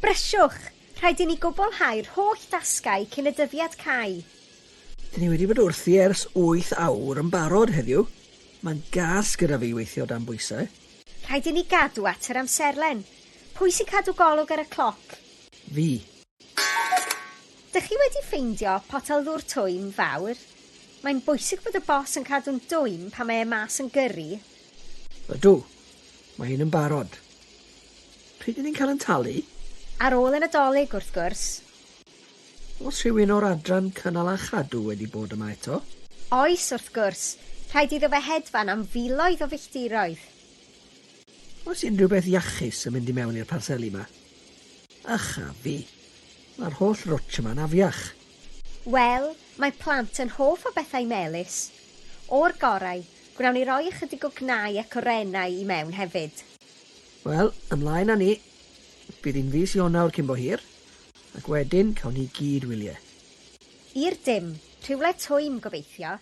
Brysiwch! Rhaid i ni gwblhau'r holl dasgau cyn y dyddiad cau. Dyn ni wedi bod wrthi ers wyth awr yn barod heddiw. Mae'n gas gyda fi weithio dan bwysau. Rhaid i ni gadw at yr amserlen. Pwy sy'n cadw golwg ar y cloc? Fi. Dych chi wedi ffeindio potel ddŵr twym fawr? Mae'n bwysig bod y bos yn cadw'n dwym pan mae e mas yn gyrru. Ydw. Mae un yn barod. Pryd 'yn ni'n cael 'yn talu? Ar ôl y Nadolig, wrth gwrs. Oes rhywun o'r adran cynnal a chadw wedi bod yma eto? Oes, wrth gwrs. Rhaid iddo fe hedfan am filoedd o filltiroedd. Oes unrhyw beth iachus yn mynd i mewn i'r parseli 'ma? Ych a fi! Mae'r holl rwtsh yma'n afiach. Wel, mae plant yn hoff o bethau melys. O'r gorau, gwnawn ni roi ychydig o gnau ac orennau i mewn hefyd. Wel, ymlaen â ni. Bydd hi'n fis Ionawr cyn bo hir, ac wedyn cawn ni gyd wyliau. I'r dim, rhywle twym gobeithio.